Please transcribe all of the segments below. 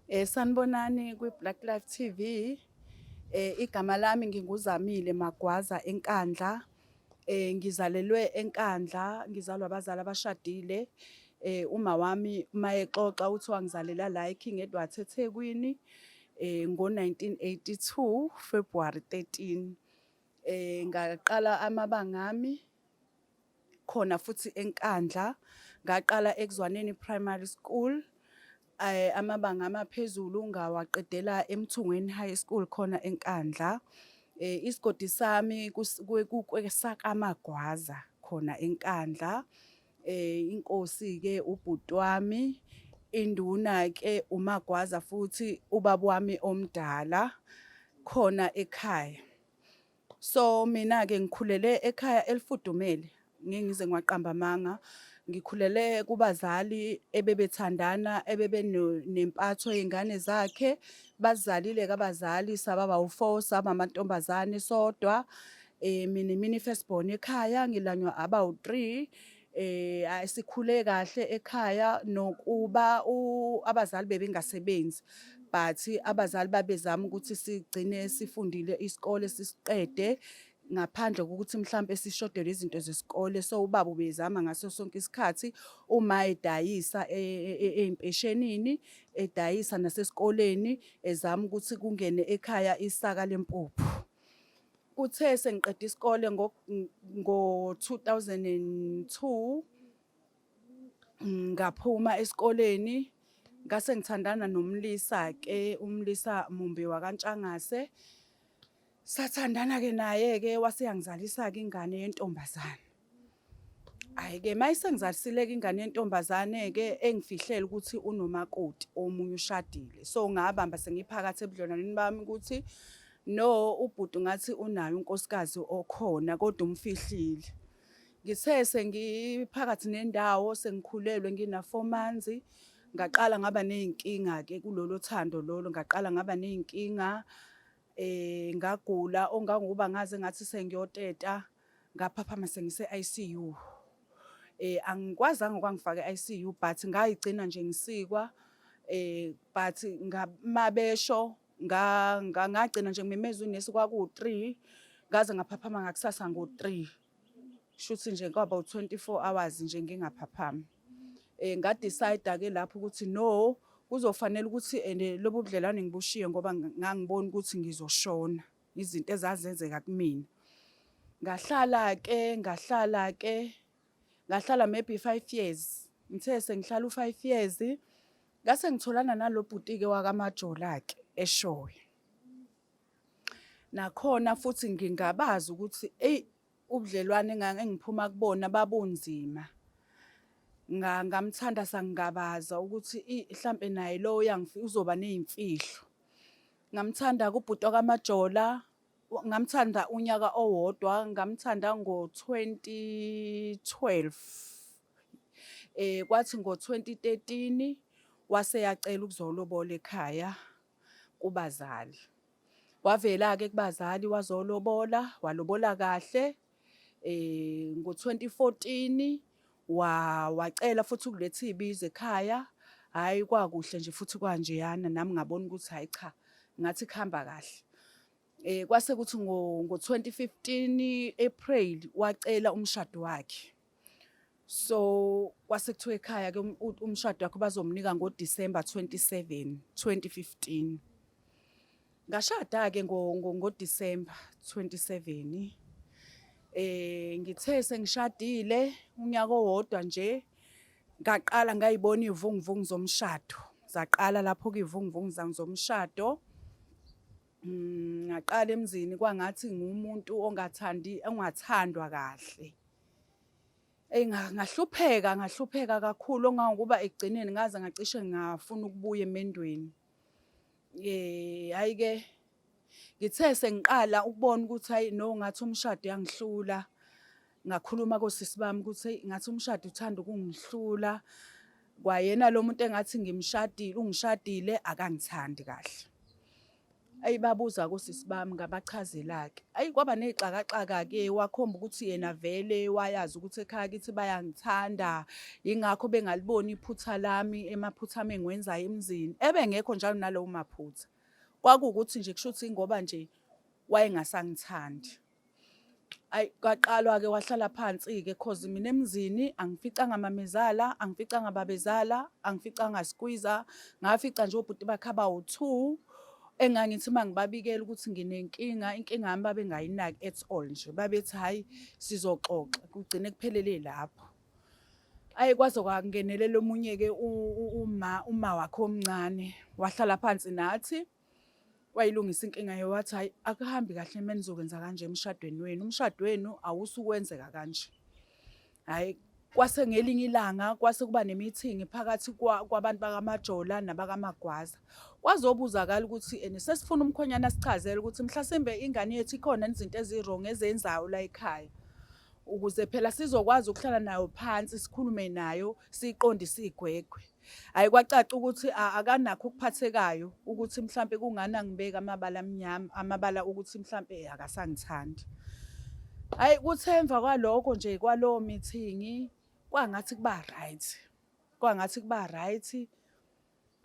Sanibonani kwi-Black Life TV. Igama lami nginguZamile Magwaza eNkandla. Ngizalelwe eNkandla, ngizalwa abazali abashadile. Uma wami mayexoxa uthi wangizalela la eKing Edwards eThekwini ngo-1982 February 13. Ngaqala amabanga ami khona futhi eNkandla, ngaqala eKuzwaneni Primary School. Amabanga amaphezulu ngawaqedela eMthungweni High School khona eNkandla. Isigodi sami kwesakaMagwaza khona eNkandla. Inkosi-ke ubhuti wami, induna-ke uMagwaza futhi ubaba wami omdala khona ekhaya. So mina-ke ngikhulele ekhaya elifudumele, ngeke ngize ngiwaqambe amanga. Ngikhulele kubazali ebebethandana, ebebe nempatho yey'ngane zakhe. Basizalile-ke abazali saba bawu-four, saba amantombazane sodwa. Mina imina i-first born ekhaya, ngilanywa abawu-three. Sikhule kahle ekhaya nokuba abazali bebengasebenzi, but abazali babezama ukuthi sigcine sifundile isikole sisiqede ngaphandle kokuthi mhlampe sishodelwe izinto zesikole. So ubaba ubezama ngaso sonke isikhathi uma edayisa ey'mpeshenini, edayisa nasesikoleni, ezama ukuthi kungene ekhaya isaka lempuphu. Kuthe sengiqeda isikole ngo-2002, ngaphuma esikoleni, ngase ngithandana nomlisa-ke, umlisa mumbi wakaNtshangase. Sathandana-ke naye-ke, wase eyangizalisa-ke ingane yentombazane. Hhayi-ke uma esengizalisile-ke ingane yentombazane-ke engifihlela ukuthi unomakoti omunye ushadile. So ngabamba sengiphakathi ebudlelwaneni bami ukuthi no, ubhuti ngathi unaye unkosikazi okhona kodwa umfihlile. Ngithe sengiphakathi nendawo sengikhulelwe ngina-4 months, ngaqala ngaba ney'nkinga-ke kulolo thando lolo, ngaqala ngaba ney'nkinga, ngagula ongangokuba ngaze ngathi sengiyoteta, ngaphaphama sengise-ICU. Angikwazanga ukwangifaka e-ICU but ngayigcina nje ngisikwa, but mabesho ngagcina nje ngimemeza unesi kwakuwu-3, ngaze ngaphaphama ngakusasa ngo-3. Shuthi nje kwaba u-24 hours nje ngingaphaphami. Nga-decide-ke lapho ukuthi no, kuzofanele ukuthi ene lobu budlelwane ngibushiye ngoba ngangibona ukuthi ngizoshona, izinto ezazenzeka kumina. Ngahlala-ke, ngahlala-ke, ngahlala maybe 5 years. Ngithe sengihlala u-5 years, ngase ngitholana nalo bhuti-ke wakaMajola-ke eShowe. Nakhona futhi ngingabazi ukuthi eyi ubudlelwane engiphuma kubona babunzima. Ngamthanda sangingabaza ukuthi hlampe naye lo uzoba ney'mfihlo. Ngamthanda-ke ubhuti wakaMajola, ngamthanda unyaka owodwa, ngamthanda ngo-2012. Kwathi ngo-2013 wase eyacela ukuzolobola ekhaya kubazali. Wavela-ke kubazali wazolobola, walobola kahle. Ngo-2014 wacela futhi ukuletha iy'bizo ekhaya. Hhayi, kwakuhle nje futhi kwanjeyana, nami ngabona ukuthi hhayi cha, ngathi kuhamba kahle. Kwase kuthi ngo-2015 April wacela umshado wakhe. So kwase kuthiwa ekhaya-ke umshado wakhe bazomnika ngoDisemba 27, 2015. Ngashada-ke ngoDisemba 27. Ngithe sengishadile unyaka owodwa nje, ngaqala ngayibona iy'vunguvungu zomshado. Zaqala lapho-ke iy'vunguvungu zami zomshado. Ngaqala emzini kwangathi ngiwumuntu ongathandi, ongathandwa kahle. Eyi, ngahlupheka, ngahlupheka kakhulu ongangokuba ekugcineni ngaze ngacishe ngafuna ukubuya emendweni. Hhayi-ke ngithe sengiqala ukubona ukuthi hhayi no, ngathi umshado uyangihlula, ngakhuluma kosisi bami ukuthi eyi ngathi umshado uthanda ukungihlula. Kwayena lo muntu engathi ngimshadile, ungishadile akangithandi kahle. Ayi babuza kosisi bami ngabachazela-ke. Ayi kwaba ney'xakaxaka-ke wakhomba ukuthi yena vele wayazi ukuthi ekhaya kithi bayangithanda, yingakho bengaliboni iphutha lami emaphutha ami engiwenzayo emzini. Ebengekho njalo nalowo maphutha. Kwakuwukuthi nje kushuthi ingoba nje wayengasangithandi. Ayi kwaqalwa-ke wahlala phansi-ke cause mina emzini angificanga mamezala, angificanga babezala, angificanga skwiza, ngafica nje obhuti bakhe abawu-two engangithi uma ngibabikela ukuthi nginenkinga, inkinga yami babengayinaki at all nje. Babethi hhayi sizoxoxa kugcine kuphelele lapho. Ayi kwaze kwangenelela omunye-ke uma wakhe omncane wahlala phansi nathi. Wayilungisa inkinga ye wathi hayi akuhambi kahle uma nizokwenza kanje emshadweni wenu, umshado wenu awusukwenzeka kanje. Hhayi kwase ngelinye ilanga kwase kuba ne-meeting phakathi kwabantu bakaMajola nabakaMagwaza. Kwazobuzakala ukuthi ene sesifuna umkhwenyana asichazele ukuthi mhlasimbe ingane yethu ikhona izinto ezi-wrong ezenzayo la ekhaya. Ukuze phela sizokwazi ukuhlala nayo phansi sikhulume nayo siyiqondise igwegwe. Hhayi kwacaca ukuthi akanakho okuphathekayo ukuthi mhlampe kungani angibeka amabala amnyama, amabala ukuthi mhlampe akasangithandi. Hhayi kuthe emva kwalokho nje kwalowo meeting kwangathi kuba right, kwangathi kuba right.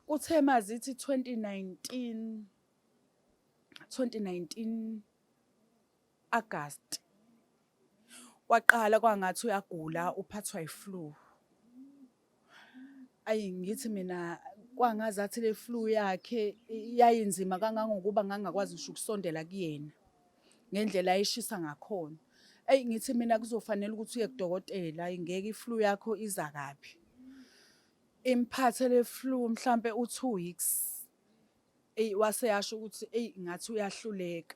Kuthe mazithi 2019, 2019 August waqala kwangathi uyagula uphathwa yi-flu. Ayi ngithi mina kwangazathi le flu yakhe yayinzima kangangokuba ngangingakwazi ngisho ukusondela kuyena ngendlela ayeshisa ngakhona. Eyi ngithi mina kuzofanele ukuthi uye kudokotela, ayi ngeke i-flu yakho iza kabi. Imphathe le flu mhlampe u-two weeks. Eyi wase yasho ukuthi eyi ngathi uyahluleka.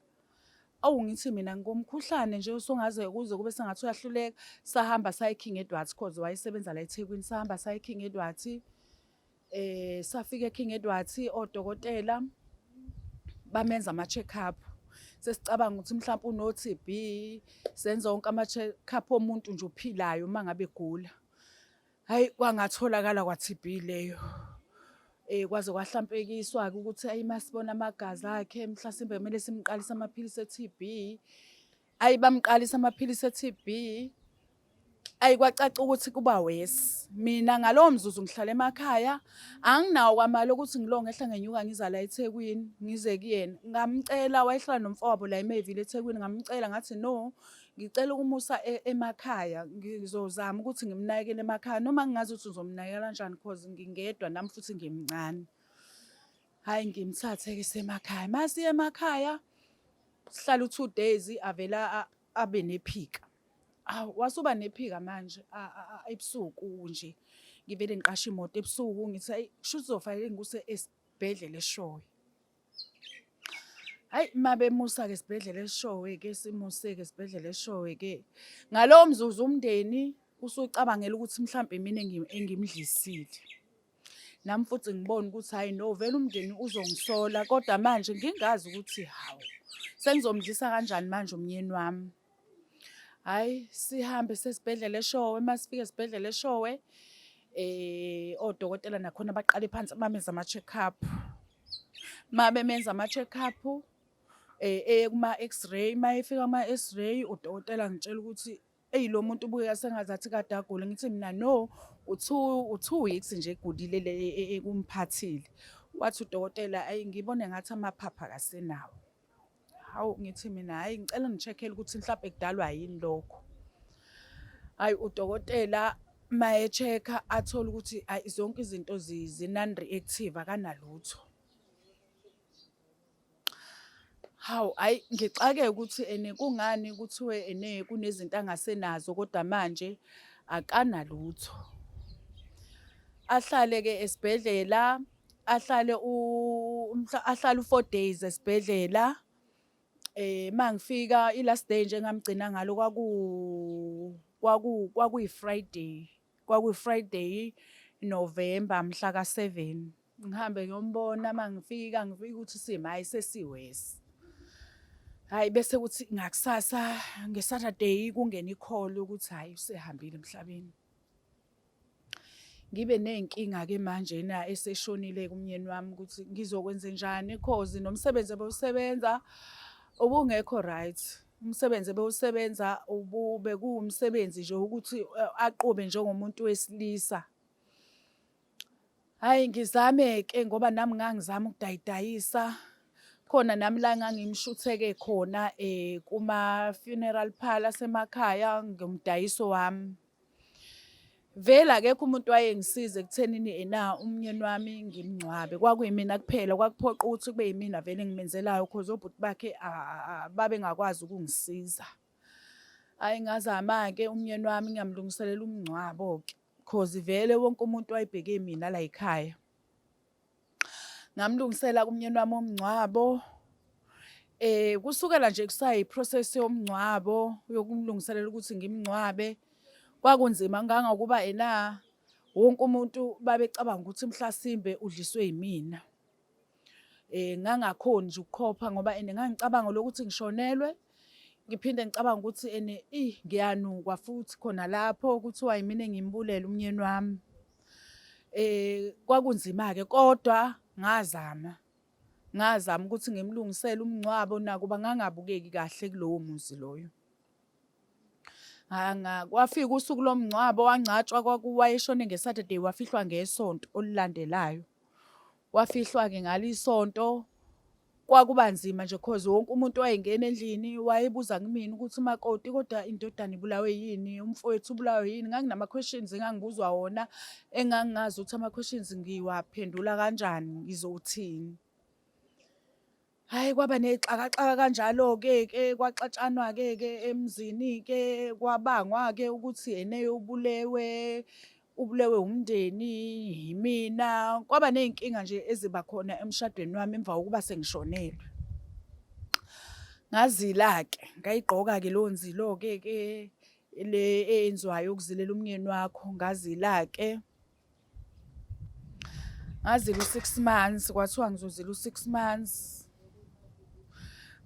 Awu ngithi mina ngomkhuhlane nje usongaze kuze kube sengathi uyahluleka. Sahamba saya e-King Edwards cause wayesebenza la eThekwini. Sahamba saya e-King Edwards. Safika e-King Edwards odokotela bamenza ama-check up. Sesicabanga ukuthi mhlawumpe uno-T_B, senza wonke ama-check up omuntu nje ophilayo uma ngabe egula. Hhayi kwangatholakala kwa-T_B leyo. Kwaze kwahlampekiswa-ke ukuthi ayi masibona amagazi akhe mhlasimbe kumele simqalise amaphilisi e-T_B. Ayi bamqalisa amaphilisi e-T_B. Ayi kwacaca ukuthi kuba worse. Mina ngalowo mzuzu ngihlala emakhaya, anginawo kwamali okuthi ngilo ngehla ngenyuka ngiza la eThekwini ngize kuyena. Ngamcela wayehlala nomfowabo la eMayville eThekwini, ngamcela ngathi no, Ngicela ukumusa e, emakhaya ngizozama ukuthi ngimnakekele emakhaya noma ngingazi ukuthi ngizomnakekela kanjani cause ngingedwa nami futhi ngimncane. Hhayi ngimthathe-ke semakhaya. Masiye emakhaya sihlala u-two days avela abe nephika. Awu wasuba nephika manje ebusuku nje. Ngivele ngiqashe imoto ebusuku ngithi ayi kushuthi kuzofanele ngikuse esibhedlela eShowe. Hayi mabemusa-ke esibhedlela eShowe-ke simuse-ke esibhedlela eShowe-ke. Ngalowo mzuzu umndeni usucabangela ukuthi mhlampe imina engimdlisile. Nami futhi ngibona ukuthi hhayi no vele umndeni uzongisola kodwa manje ngingazi ukuthi hawu sengizomdlisa kanjani manje umyeni wami. Hhayi sihambe sesibhedlela eShowe, uma sifika esibhedlela eShowe odokotela nakhona baqale phansi bamenza ama-check up. Uma bemenza ama-check up eye kuma-x-ray, uma efika kuma-x-ray udokotela angitshela ukuthi eyi lo muntu ubukeka sengazathi kade agula. Ngithi mina no, u-two weeks nje egulile le ekumphathile. Wathi udokotela ayi ngibone ngathi amaphaphu akasenawo. Hawu ngithi mina hhayi ngicela ngi-check-ele ukuthi mhlampe kudalwa yini lokho. Hhayi udokotela uma e-check-a athole ukuthi hhayi zonke izinto zi-non-reactive akanalutho. Hawu hhayi ngixakeke ukuthi ene kungani kuthiwe ene kunezinto angasenazo kodwa manje akanalutho. Ahlale-ke esibhedlela ahlale ahlale u-four days esibhedlela. Mangifika i-last day nje engamgcina ngalo kwakuyi-Friday, kwakuyi-Friday November mhla ka-seven. Ngihambe ngiyombona mangifika ngifike ukuthi isimo hhayi sesi-worse. Hhayi bese kuthi ngakusasa nge-Saturday kungene i-call yokuthi hhayi usehambile emhlabeni. Ngibe ney'nkinga-ke manje na eseshonile-ke umyeni wami ukuthi ngizokwenzenjani cause nomsebenzi ebewusebenza ubungekho right. Umsebenzi ebewusebenza bekuwumsebenzi nje ukuthi aqube njengomuntu wesilisa. Hhayi ngizame-ke ngoba nami ngangizama ukudayidayisa, khona nami la engangimshutheke khona kuma-funeral parlour asemakhaya ngomdayiso wami. Vele akekho umuntu owayengisiza ekuthenini ena umnyeni wami ngimngcwabe, kwakuyimina kuphela, kwakuphoqa ukuthi kube yimina vele engimenzelayo cause obhuti bakhe babengakwazi ukungisiza. Hhayi ngazama-ke umnyeni wami ngiyamlungiselela umngcwabo-ke. Cause vele wonke umuntu wayebheke mina la ekhaya. Ngamlungisela kumnyeni wami umngcwabo. Kusukela nje kusayi process yomngcwabo yokumlungiselela ukuthi ngimngcwabe kwakunzima ngangokuba ena wonke umuntu babecabanga ukuthi mhlasimbe udliswe yimina. Ngangakhoni nje ukukhopha ngoba ene ngangicabanga lokuthi ngishonelwe, ngiphinde ngicabanga ukuthi ene eyi ngiyanukwa futhi khona lapho kuthiwa yimina engimbulele umnyeni wami. Kwakunzima-ke kodwa ngazama, ngazama ukuthi ngimlungisele umngcwabo nakuba ngangabukeki kahle kulowo muzi loyo. Kwafika usuku lomngcwabo wangcatshwa wayeshone nge-Saturday wafihlwa ngeSonto olulandelayo. Wafihlwa-ke ngalo isonto kwakuba nzima nje cause wonke umuntu wayengena endlini wayebuza kumina ukuthi makoti kodwa indodana ibulawe yini, umfowethu ubulawe yini. Nganginama-questions engangibuzwa wona engangingazi ukuthi ama-questions ngiwaphendula kanjani, ngizothini. Hhayi kwaba ney'xakaxaka kanjalo-ke ke kwaxatshanwa-ke ke emzini-ke kwabangwa-ke ukuthi ene ubulewe, ubulewe umndeni, yimina. Kwaba ney'nkinga nje eziba khona emshadweni wami emva kokuba sengishonelwe. Ngazila-ke, ngayigqoka-ke leyo nzilo-ke ke le eyenziwayo ukuzilela umyeni wakho, ngazila-ke. Ngazila u-six months, kwathiwa ngizozila u-six months.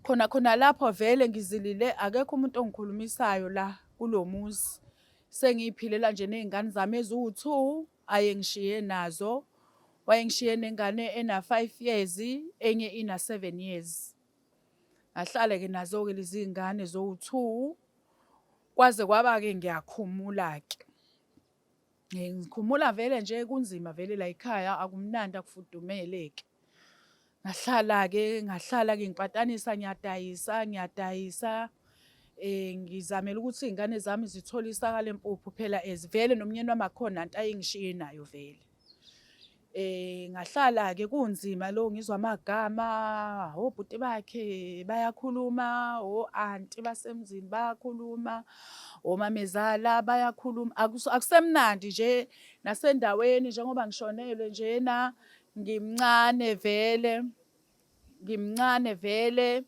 Khona khona lapho vele ngizilile akekho umuntu ongikhulumisayo la kulo muzi. Sengiy'philela nje ney'ngane zami eziwu-two ayengishiye nazo. Wayengishiye nengane ena-five years, enye ina-seven years. Ngahlala-ke nazo-ke lezi ngane zowu-two, kwaze kwaba-ke ngiyakhumula-ke. Ngikhumula vele nje kunzima vele la ekhaya akumnandi akufudumele-ke. Ngahlala-ke ngahlala-ke ngipatanisa ngiyadayisa ngiyadayisa ngizamela ukuthi iy'ngane zami zithole isaka lempuphu phela as vele nomnyeni wami akukho nanto ayengishiye nayo vele. Ngahlala-ke kunzima lo ngizwa amagama, obhuti bakhe bayakhuluma, o-anti basemzini bayakhuluma, omamezala bayakhuluma. Akusemnandi nje nasendaweni njengoba ngishonelwe njena ngimncane vele, ngimncane vele.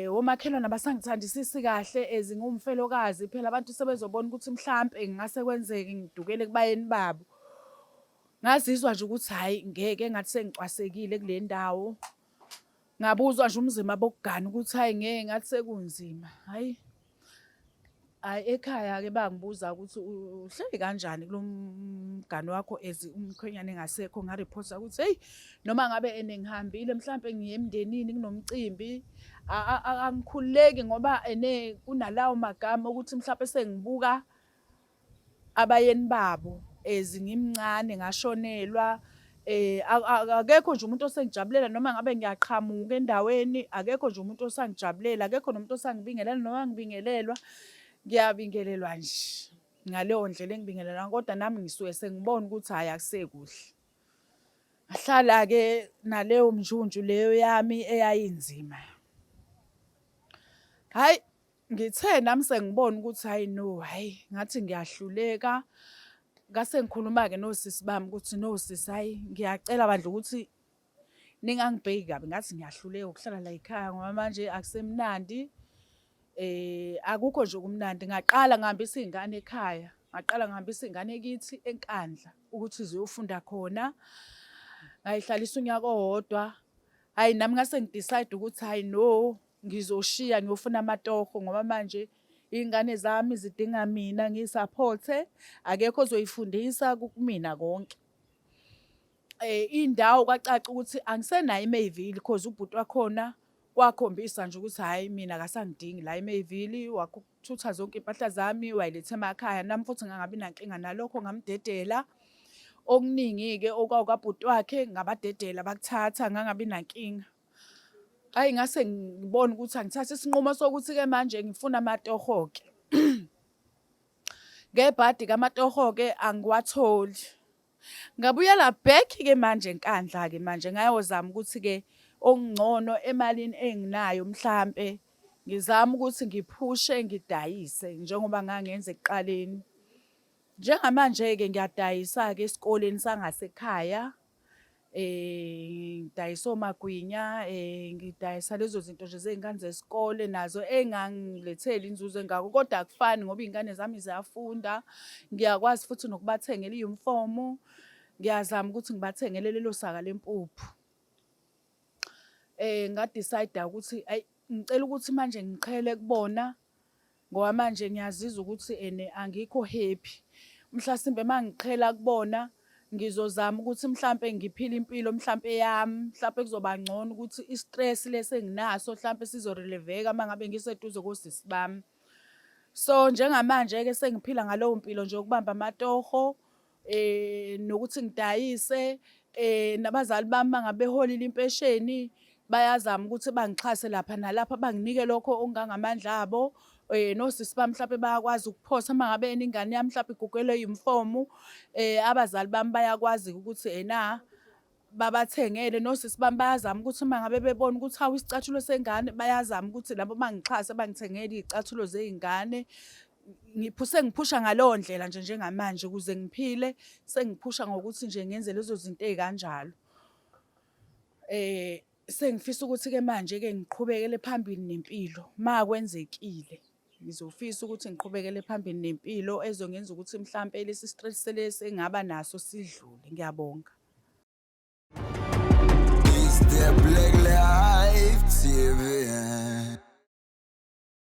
Omakhelwane abasangithandisisi kahle as ngiwumfelokazi phela abantu sebezobona ukuthi mhlampe ngingase kwenzeke ngidukele kubayeni babo. Ngazizwa nje ukuthi hhayi ngeke engathi sengicwasekile kule ndawo. Ngabuzwa nje umzima bokugana ukuthi hhayi ngeke ngathi sekunzima, hhayi. Hhayi ekhaya-ke bangibuza ukuthi uhleli kanjani kulo mgani wakho as umkhwenyana engasekho ngariphotha ukuthi hheyi noma ngabe ene ngihambile mhlampe ngiye emndenini kunomcimbi angikhululeki ngoba ene kunalawo magama okuthi mhlampe sengibuka abayeni babo as ngimncane ngashonelwa akekho nje umuntu osengijabulela noma ngabe ngiyaqhamuka endaweni, akekho nje umuntu osangijabulela, akekho nomuntu osangibingelela noma ngibingelelwa, ngiyabingelelwa nje ngaleyo ndlela engibingelelwa kodwa nami ngisuke sengibona ukuthi hhayi akusekuhle. Ngahlala-ke naleyo mnjunju leyo yami eyayinzima. Hhayi Ngithe nami sengibona ukuthi hhayi no, hhayi ngathi ngiyahluleka. Ngase ngikhuluma-ke nosisi bami ukuthi no sisi hhayi ngiyacela bandla ukuthi ningangibheki kabi ngathi ngiyahluleka ukuhlala la ekhaya ngoba manje akusemnandi. Akukho nje okumnandi. Ngaqala ngihambisa iy'ngane ekhaya, ngaqala ngihambisa iy'ngane kithi eNkandla ukuthi ziyofunda khona. Ngayihlalisa unyaka owodwa. Hhayi nami ngase ngi-decide ukuthi hhayi no, ngizoshiya ngiyofuna amatoho ngoba manje Iy'ngane zami zidinga mina ngiyisaphothe, akekho ozoyifundisa kukumina konke. Indawo kwacaca ukuthi angisenayo iMayville cause ubhuti wakhona kwakhombisa nje ukuthi hhayi mina akasangidingi la eMayville, wathutha zonke iy'mpahla zami wayiletha emakhaya. Nami futhi ngangabi nankinga nalokho ngamdedela. Okuningi-ke okwawukabhuti wakhe ngabadedela bakuthatha ngangabi nankinga. Ayi ngase ngibona ukuthi angithathe isinqumo sokuthi-ke manje ngifuna amatoho-ke. Ngebhadi-ke amatoho-ke angiwatholi. Ngabuyela back-ke manje eNkandla-ke manje ngayozama ukuthi-ke okungcono emalini enginayo mhlampe ngizame ukuthi ngiphushe ngidayise njengoba ngangenza ekuqaleni. Njengamanje-ke ngiyadayisa-ke esikoleni sangasekhaya. Ngidayisa omagwinya, ngidayisa lezo zinto nje zey'ngane zesikole nazo ey'ngangiletheli inzuzo engako, kodwa akufani ngoba iy'ngane zami ziyafunda. Ngiyakwazi futhi nokubathengela iyunifomu, ngiyazama ukuthi ngibathengele lelo saka lempuphu. Nga-decide-a ukuthi ayi ngicela ukuthi manje ngiqhele kubona ngoba manje ngiyazizwa ukuthi ene angikho happy. Mhlasimbe uma ngiqhela kubona ngizozama ukuthi mhlampe ngiphile impilo mhlampe yami, mhlampe kuzoba ngcono ukuthi i-stress lesi enginaso hlampe sizo-relieve-ka uma ngabe ngiseduze kosisi bami. So njengamanje-ke sengiphila ngalowo mpilo nje yokubamba amatoho nokuthi ngidayise nabazali bami mangabe beholile impesheni bayazama ukuthi bangixhase lapha nalapha banginike lokho okungangamandla abo. Nosisi bami mhlampe bayakwazi ukuphosa uma ngabe ena ingane yami mhlampe igugelwe yimfomu, abazali bami bayakwazi ukuthi ena babathengele. Nosisi bami bayazama ukuthi uma ngabe bebona ukuthi hawu isicathulo sengane bayazama ukuthi nabo bangixhase bangithengele iy'cathulo zey'ngane. Sengiphusha ngaleyo ndlela nje njengamanje ukuze ngiphile, sengiphusha ngokuthi nje ngenze lezo zinto ey'kanjalo. Sengifisa ukuthi-ke manje-ke ngiqhubekele phambili nempilo uma kwenzekile. Ngizofisa ukuthi ngiqhubekele phambili nempilo ezongenza ukuthi mhlampe lesi stress lesi engaba naso sidlule. Ngiyabonga.